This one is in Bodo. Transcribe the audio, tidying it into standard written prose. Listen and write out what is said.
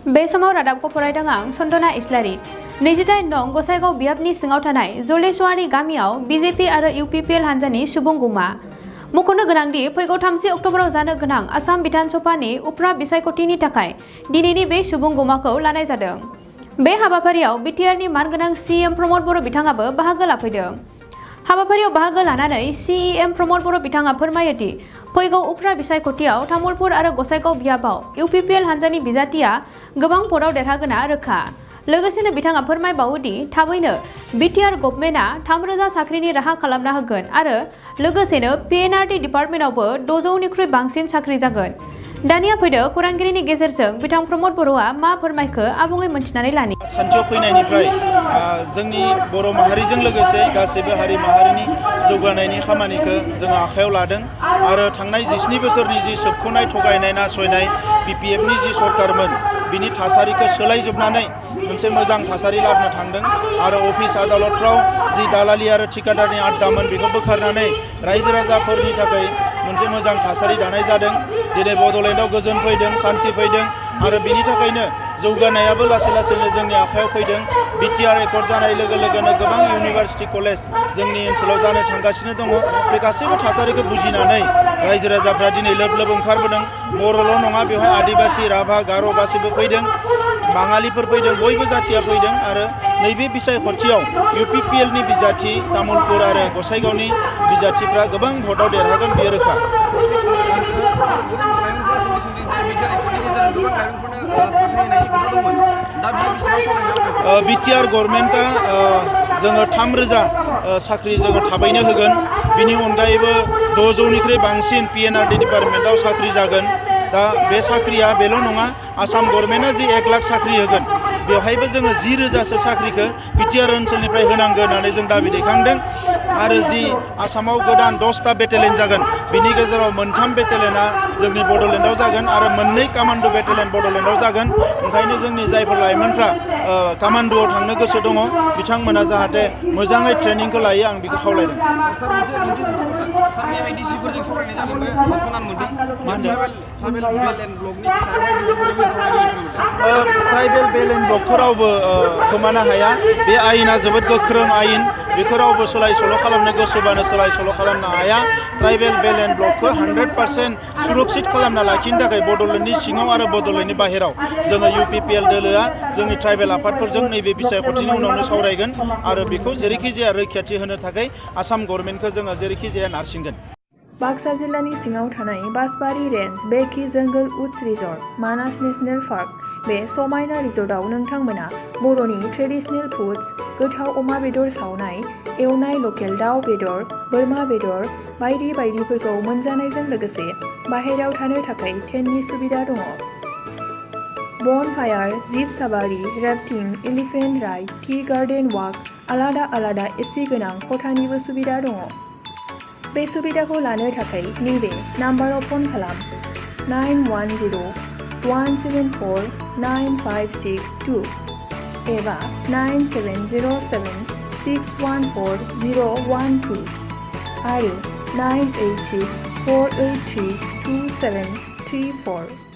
बे समाव रादाबखौ फरायदों आं सन्दना इस्लारि। 28 नं गसाइगाव बियाबनि सिङाव थानाय जलेसवारि गामियाव बीजेपी आरो यूपीपीएल हान्जानि सुबुं गुमा। मख'नो गोनांदि फैगौ 30 अक्ट'बराव जानो गोनां आसाम बिधान सभानि उफ्रा बिसायख'थिनि थाखाय दिनैनि बे सुबुं गुमाखौ लानाय जादों। बे हाबाफारियाव बिटिआरनि मानगोनां सीएम प्रमद बर' बिथाङाबो बाहागो लाफैदों। हाबाफारियाव बाहागो लानानै सीएम प्रमद बर' बिथाङा फोरमायोदि फैगौ उफ्रा बिसायख'थियाव तामुलपुर आरो गसाइगाव बियाबाव यूपीपीएल हान्जानि बिजाथिया गोबां भटआव देरहागोना रोखा। लोगोसेनो बिथाङा फोरमायबावोदि थाबैनो बिटिआर गभर्नमेन्टआ 3000 साख्रिनि राहा खालामना होगोन आरो लोगोसेनो पीएनआरडि डिपार्टमेन्टआवबो 600 निख्रुइ बांसिन साख्रि जागोन। दानिया फैदो खौरांगिरिनि गेजेरजों बिथां प्रमद बर'आ मा फोरमायखो आबुङै मोनथिनानै लानि। सानसेयाव फैनायनिफ्राय जोंनि बर' माहारिजों लोगोसे गासैबो हारि माहारिनि जौगानायनि खामानिखौ जों आखायाव लादों आरो थांनाय 19 बोसोरनि जि सोबख'नाय थगायनाय नासयनाय बीपीएफनि जि सरकारमोन बिनि थासारिखौ सोलायजोबनानै मोनसे मोजां थासारि लाबोनो थांदों आरो अफिस आदालतफ्राव जि दालालि आरो ठिकादारनि आड्डामोन बेखौ बोखारनानै रायजो राजाफोरनि थाखाय मोनसे मोजां थासारि दानाय जादों। दिनै बड'लेण्डआव गोजोन फैदों, सान्थि फैदों आरो बिनि थाखायनो जौगानायाबो लासै लासैनो जोंनि आखायाव फैदों। बिटिआर एकर्ड जानाय लोगो लोगोनो गोबां इउनिभार्सिटि कलेज जोंनि ओनसोलाव जानो थांगासिनो दङ। बे गासैबो थासारिखौ बुजिनानै रायजो राजाफ्रा दिनै लोब लोब ओंखारबोदों। बर'ल' नङा, बेवहाय आदिबासि, राभा, गार' गासैबो फैदों, बाङालिफोर फैदों, बयबो जाथिया फैदों आरो नैबे बिसायख'थियाव यूपीपीएलनि बिजाथि तामुलपुर आरो गसाइगावनि बिजाथिफ्रा गोबां भटआव देरहागोन बेयो रोखा। बिटिआर गभर्नमेन्टआ जोङो 3000 साख्रि जोङो थाबैनो होगोन। बिनि अनगायैबो 600निख्रुइ बांसिन पीएनआरडि डिपार्टमेन्टआव साख्रि जागोन। दा बे साख्रिया बेल' नङा, आसाम गभर्नमेन्टआ जि 1 लाख साख्रि होगोन बेवहायबो जोङो 10,000सो साख्रिखौ बिटिआर ओनसोलनिफ्राय होनांगोन होननानै जों दाबि दैखांदों आरो जि आसामाव गोदान 10टा बेटेलियन जागोन बिनि गेजेराव 3 बेटेलियना जोंनि बड'लेण्डआव जागोन आरो 2 कामान्ड' बेटेलियन बड'लेण्डआव जागोन। ओंखायनो जोंनि जायफोर लाइमोनफ्रा कामान्ड'आव थांनो गोसो दङ बिथांमोना जाहाथे मोजाङै ट्रेनिंखौ लायो आं बेखौ खावलायदों। ट्राइबेल बेल एन्ड ब्लकखौ रावबो खोमानो हाया। बे आयेना जोबोद गोख्रों आयेन, बेखौ रावबो सोलाय सोल' खालामनो गोसोबानो सोलाय सोल' खालामनो हाया। ट्राइबेल बेल एन्ड ब्लकखौ 100% सुरक्षित खालामना लाखिनो थाखाय बड'लेण्डनि सिङाव आरो बड'लेण्डनि बाहेराव जोङो यूपीपीएल दोलोआ जोंनि ट्राइबेल आफादफोरजों नैबे बिसायख'थिनि उनावनो सावरायगोन आरो बेखौ जेरैखि जाया रैखाथि होनो थाखाय आसाम गभर्नमेन्टखौ जोङो जेरैखि जाया नारसिनगोन। बाक्सा जिल्लानि सिङाव थानाय बासबारि रेन्ज बेकि जंगल उड्स रिजर्ट मानास नेशनेल पार्क बे समायना रिजर्टआव नोंथांमोना बर'नि ट्रेडिशनेल फुड्स गोथाव अमा बेदर सावनाय, एवनाय लकेल दाउ बेदर, बोरमा बेदर बायदि बायदिफोरखौ मोनजानायजों लोगोसे बाहेरायाव थानो थाखाय टेन्टनि सुबिदा दङ। Bonfire, jeep safari, rafting, elephant ride, tea garden walk, आलादा आलादा एसि गोनां खथानिबो सुबिदा दङ। बे सुबिदाखौ लानो थाखाय नैबे नाम्बाराव फन खालाम 9104974956 एबा 9707614012 आरो 98648327734।